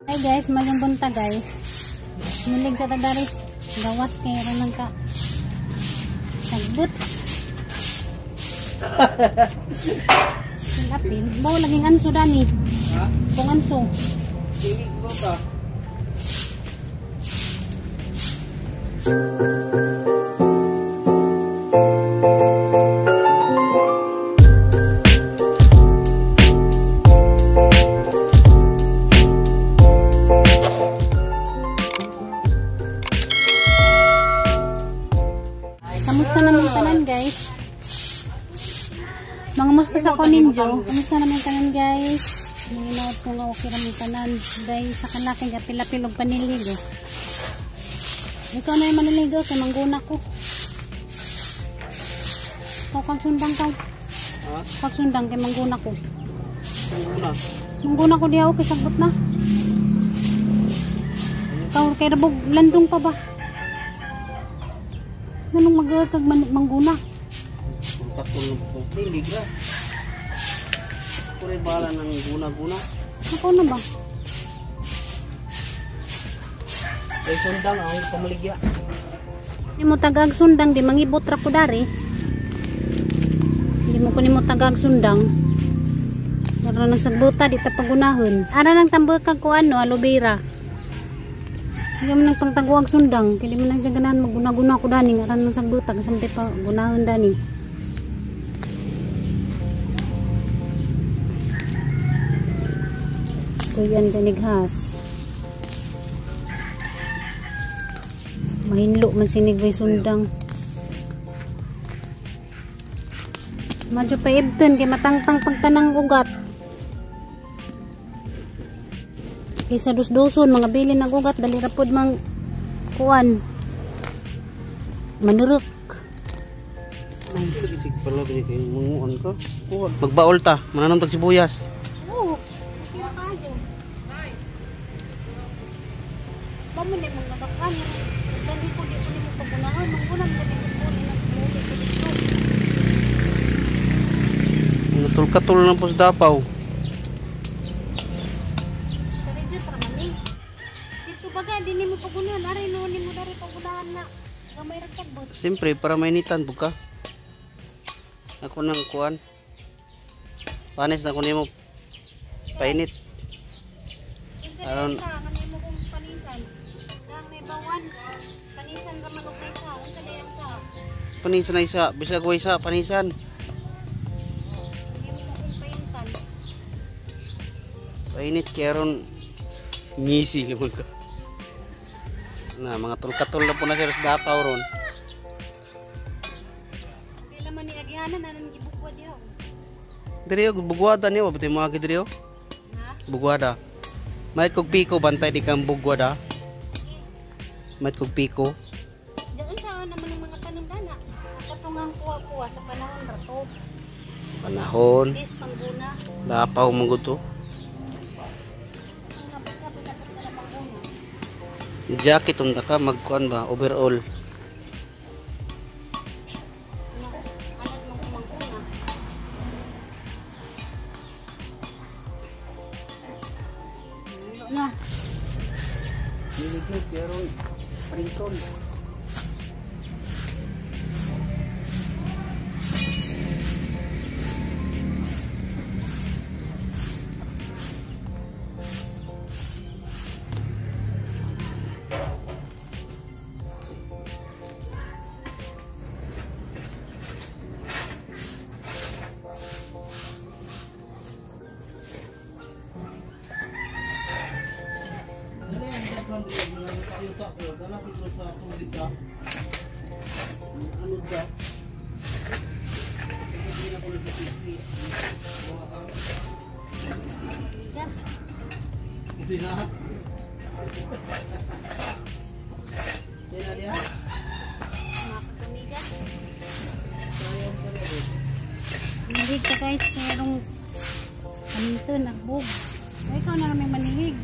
Hi guys, mayong bunta guys. Nilig sa tagaris. Gawas kay ron lang ka. Sagbot. Apil. Bao laging anso dani. Ha? Kung anso. Dili ko ka. Kamusta naman tanan guys? Mga musta sa ko ninyo? Kamusta naman tanan guys? Nanginaot ko nga okay raman tanan. Dahil sa kalaking apil-apil og paniligo. Ikaw na yung maniligo kay mangguna ko. Ikaw kag sundang ka. Ha? Kag sundang kay mangguna ko. Mangguna? Mangguna ko diha okay sagbot na. Ikaw kay rabog landong pa ba? Nanong magkag mangguna? Pagkatulog ko. Dili ra. Pure bala ng guna-guna. Ako na ba? Ay sundang ang pamaligya. Di mo tagag sundang di mangibot ra ko dari. Di mo ko nimo tagag sundang. Ara nang sagbuta di ta pagunahon. Ara nang tambakag ko ano aloe vera. Di mo nang pangtaguag sundang kay di mo nang siya ganahan maguna-guna ko dani ara nang sagbuta sampe pa gunahon dani. Kuyan sinighas. Mahinlo man sinigway sundang. Madyo pa ibton kay matangtang pagtanang ugat. Kaysa dus-duson mga bilin ng ugat dali ra pod mang kuan. Manurok. May Manguan ka. Magbaol ta, mananom tag sibuyas. Oo. Kira kayo. Pamo ni mong nabakan. Dali ko di ko nimo pagunahon, manggunam na di ko ni nagmuli ko dito. Tulkatul na po sa dapaw. Diretso tra mani. Dito baga di nimo pagunahon, aray no nimo dari pagunahan na gamay ra sagbot. Siyempre para mainitan pud ka. Ako nang kuan. Panis na ko nimo painit. Aron sa nimo kong panisan. Dang may bawan. Panisan ra man og isa. Unsa dayang sa? Panisan na isa, bisag way isa panisan. Nimo kong paintan. Painit kay aron ngisi naman ka. Na mga tulkatol na po na sir sa dapaw ron. Kailan man ni agihanan anan gibugwa diha. Diri og bugwada niyo, mabuti mo agi diri. Ha? Bugwada. May kog piko bantay di kang bugwada. May kog piko. Diyan sa naman ang mga tanom dana. Katungang kuha-kuha sa panahon ra to. Panahon. Dis pangguna. Dapaw mo gud to. Jacket unta ka magkuan ba overall. Anad mong kumangguna. Na. Niligid karon printon. Yes. Makakamigas. Manihig ka guys, merong paminto, nagbog. Ay, ikaw na naman manihig.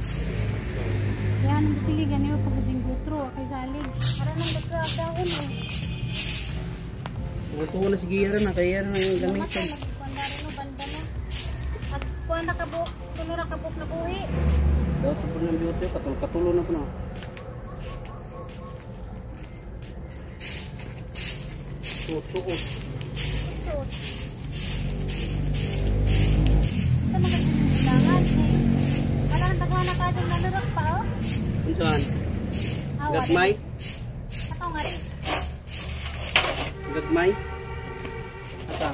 Yan ang basiligan niyo pag gutro kay salig. Para nang nagkaagdaon eh. Ito na sige yan na kaya na yung gamitin. Kuan na rin no banda na. At kuan na kabuk, tulo ra kabuk na buhi. Daw po ng beauty, katul-katulo na po na. Suot-suot. Suot. Ito maganda. Wala nang daghan na kadong nalurok pa oh. Unsan? Gagmay? Ato nga rin. Gagmay? Ata.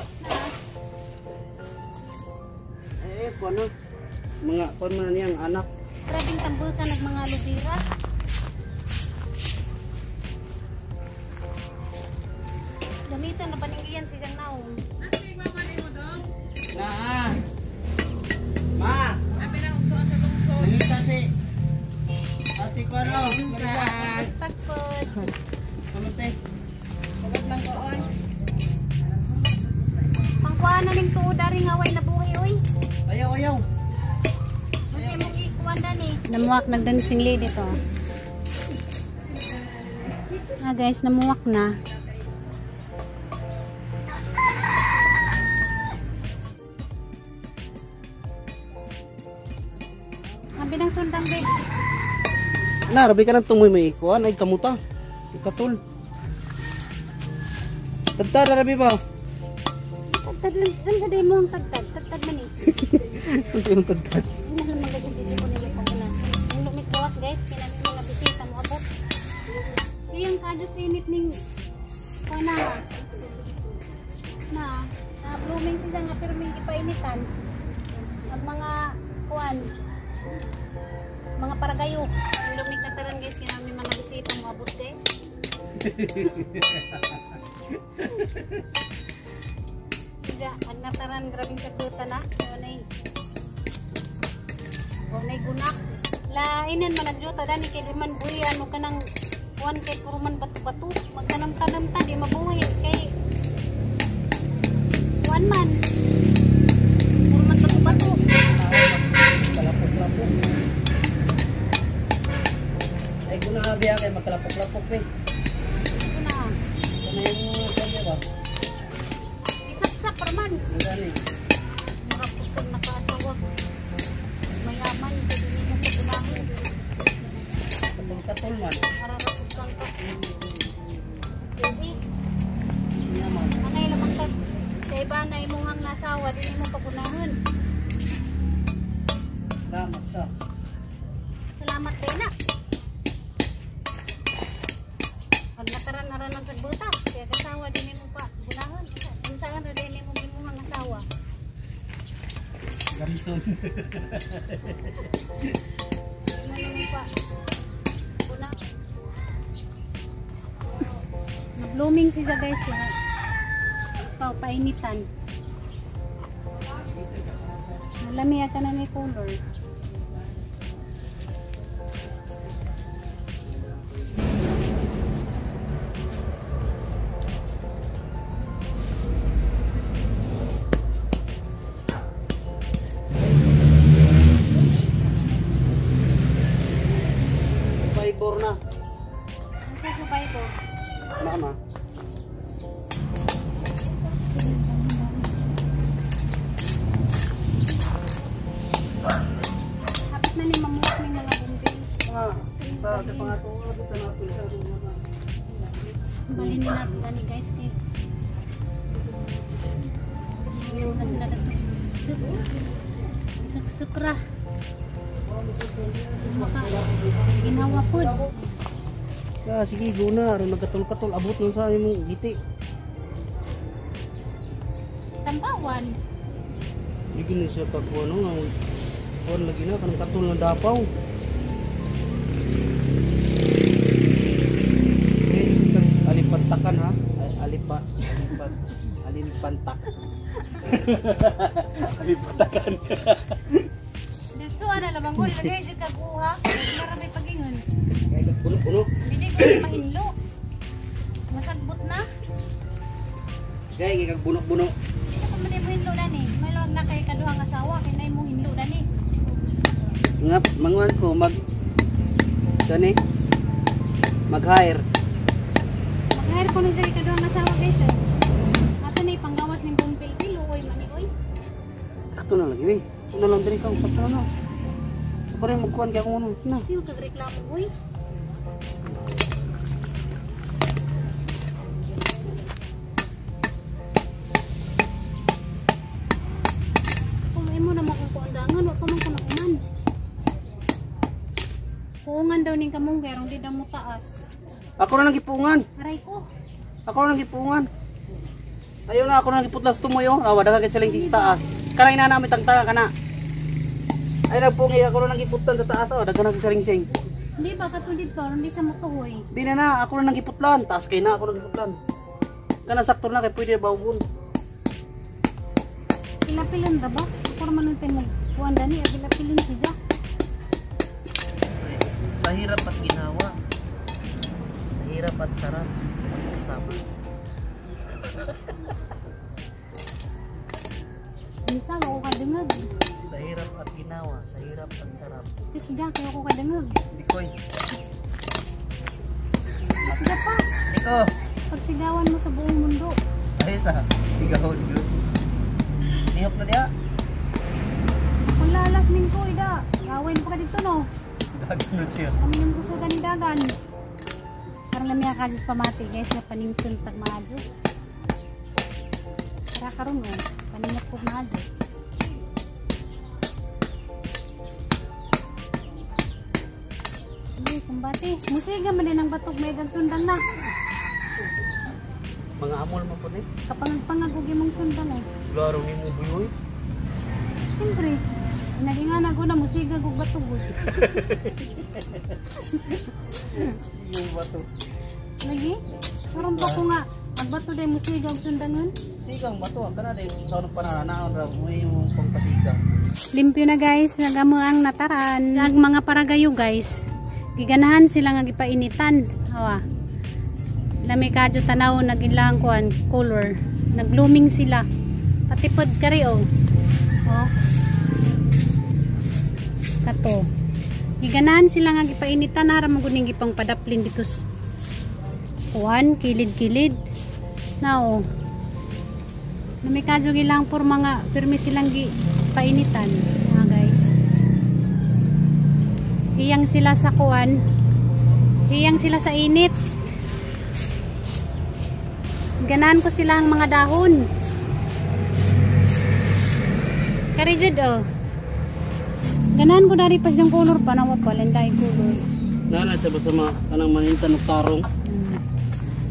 Eh, kuno. Mga kuno man niyang anak. Grabing tambukan ng mga lubira. Gamitan na paninggiyan si Jang Naong. Naa. Ma. Nangita si Ate ko ano? Tagpod. Kamuste? Pangkuha na ning tuod ari nga way nabuhi oy. Ayaw, ayaw. Kasi mong ikuan dani. Namuwak nagdancing lady to. Ah guys, namuwak na. Abi ng sundang be. Na, rabi ka ng tungoy may ikuan ay kamuta. Ikatul. Tagta rabi ba? Tagtad lang. Ano sa day mo ang tagtad? Tagtad man eh. Unsa yung tagtad? Hindi na lang magaganda dito ko nila paguna. Ang lumis gawas guys, kinamin mga bisita mo abot. Iyang kadyos init ning kuana nga. Na, na blooming siya nga pero may ipainitan. Ang mga kuan mga paragayo. Ang lumig na taran guys, kinamin mga bisita mo abot guys. Siga, ang nataran grabing sagutan na. Ano Unay gunak. Lainan man ang jota dani kay di man buhi ano kanang kuan kay puro man bato-bato. Magtanam-tanam ta di mabuhi kay kuan man. Puro man bato-bato. Kalapok-lapok. Ay kung naabi kay magkalapok-lapok eh. Ito na. Ano yung kanya ba? Isap-sap man. Ano gani? Murag kung nakaasawa. Mayaman kay di mo pagunahin. Katul-katul man. Ararapod kang ka. Uy, Yaman. angay lamang ka sa iba na imuhang nasawa di mo pagunahon. Salamat ka. Salamat din na. Pag nataran-aran ng sagbuta, kaya kasawa din mo pa gunahon. Unsaon ra din mo imuhang asawa. Gamson. Ano mo pa gunahon. Na-blooming siya guys. Pau painitan. Nalami ka na ni color. Survivor na. Ano survivor? Mama. Hapit na ni mamuhat ng mga bumbil. Ah, sa pangatong dito na ato sa mga. Balinin natin gani guys kay ayaw na sila nagsuksuk. Suksuk ra. Maka ginawa pod. Ah, sige, guna aron nagkatul-katul abot nun sa imong giti. Tambawan. Di gini siya kakuha no, ang kuan lagi na kanang katul ng dapaw. Eh, alipantakan ha. Alipa, alipat, alimpantak. Alipantakan. Dito ana lamang gud lagay jud kag uha. Marami pagingon. Puno-puno. Hindi ko mahinlo. Masagbot na. Gay kag buno-buno. Hindi ka pa man mo hinlo dani. May luwag na kay kaduhang asawa kay nay mo hinlo dani. Nga manguan ko mag gani mag-hire. Mag-hire ko ni sa ikaduhang asawa guys. Eh. Ato na ipanggawas ning bumpil kilo oy mani oy. Ato na lagi we. Una lang diri ka usap na. Ako rin magkuhan kaya kung ano. Na. Siyo kagreklamo, uy. Kung imo na mo kung kuandangan, wa pa man ko nakuman. Puungan daw ning kamunggay, aron di daw mo taas. Ako na lang gipungan. Aray ko. Ako na lang gipungan. Ayaw na ako na lang giputlas tumoy oh. Awa daghang kay siling sa taas. Kanang ina namin tangtanga kana. Ay nagpungi ako na lang giputlan sa taas oh. Daghang kay siling. Hindi ba katulad ko, aron di sa motuhoy. Di na na, ako na lang giputlan. Taas kay na ako na giputlan. Kana sakto na kay pwede bawgon. Pilapilon ra ba? Ako ra man mo kuan dani, pilapilon siya. Sa hirap at ginawa. Sa hirap at sarap. Magkasama. Bisa ako kadungag. Sa hirap at ginawa, sa hirap at sarap. Kasi da kay ako kadungag. Dikoy. Siga pa. Diko. Pagsigawan mo sa buong mundo. Ay sa sigaw jud. Nihok na diha. Kung lalas min ko ida. Gawin pa ka dito no. Dagan na siya. Kami yung gusto ni dagan. Karong lami ka Diyos pamati guys na paningtol tag maadyo. Tara karon no. Paningot ko maadyo. Hindi, kumbate. Musiga man din ang batog may sundang na. Mga amol man po ni. Kapangagpangag og imong sundang eh. Klaro nimo buyoy. Siyempre, naginga na ko na musiga og batog. Yung bato. Lagi? Karon pa ko nga agbato day musiga og sundangon. Sigang bato kana day sa unang pananaon ra mo yung pangpasiga. Limpyo na guys, nagamo ang nataran. Ag mga paragayo guys. Giganahan sila nga gipainitan. Awa. Lami kadyo tanaw nagilang kuan color. Naglooming sila. Pati pod kari oh. Oh. Kato. Giganahan sila nga gipainitan hara man gud ning gipang padaplin dito kuan kilid-kilid. Nao. Lami kadyo gilang por mga pirmi silang gipainitan mga guys. Iyang sila sa kuan. Iyang sila sa init. Ganahan ko sila ang mga dahon. Kari jud oh. Ganahan ko dari pas yung color pa nawa pa lenday color. Nana sa basta mga kanang manintan og tarong.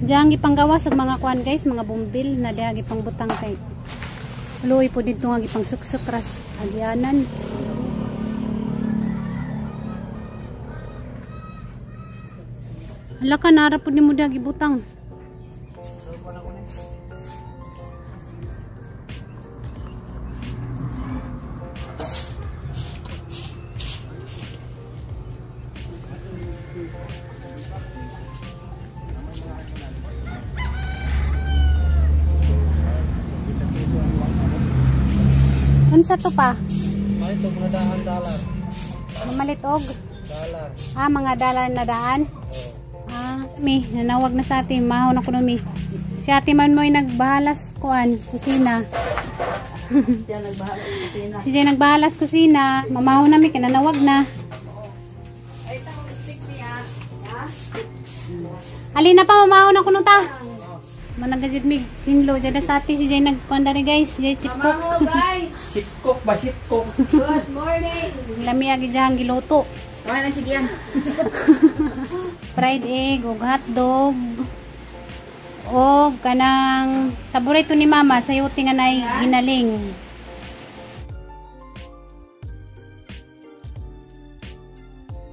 Diyan gipanggawas og mga kuan guys, mga bumbil na diha gipangbutang kay luoy po didto nga gipangsuksok ras agyanan. Hala ka, nara po ni mo diha gibutang. Unsa to pa? Ay, ito mga daan dollar. Mamalit og? Dollar. Ah, mga dollar na daan? Oh. Ah, mi, nanawag na sa atin. Mahaw na kuno mi. Si ate man mo'y nagbahalas kuan, kusina. Siya nagbahala sa kusina. Si Jay nagbahalas kusina. Mamaho na mi, kinanawag na. Ay, tawag stick niya. Ha? Alina pa, mamaho na kuno ta. Managajud mig hinlo jada sa ate si Jay nagkuan diri guys, si Jay chip cook. Mamaho guys. Ship cook ba? Ship cook. Good morning. Lami agi diyang giluto. Tama na sige yan. Fried egg ug hotdog. Og kanang paborito ni mama sayote nga nay ginaling.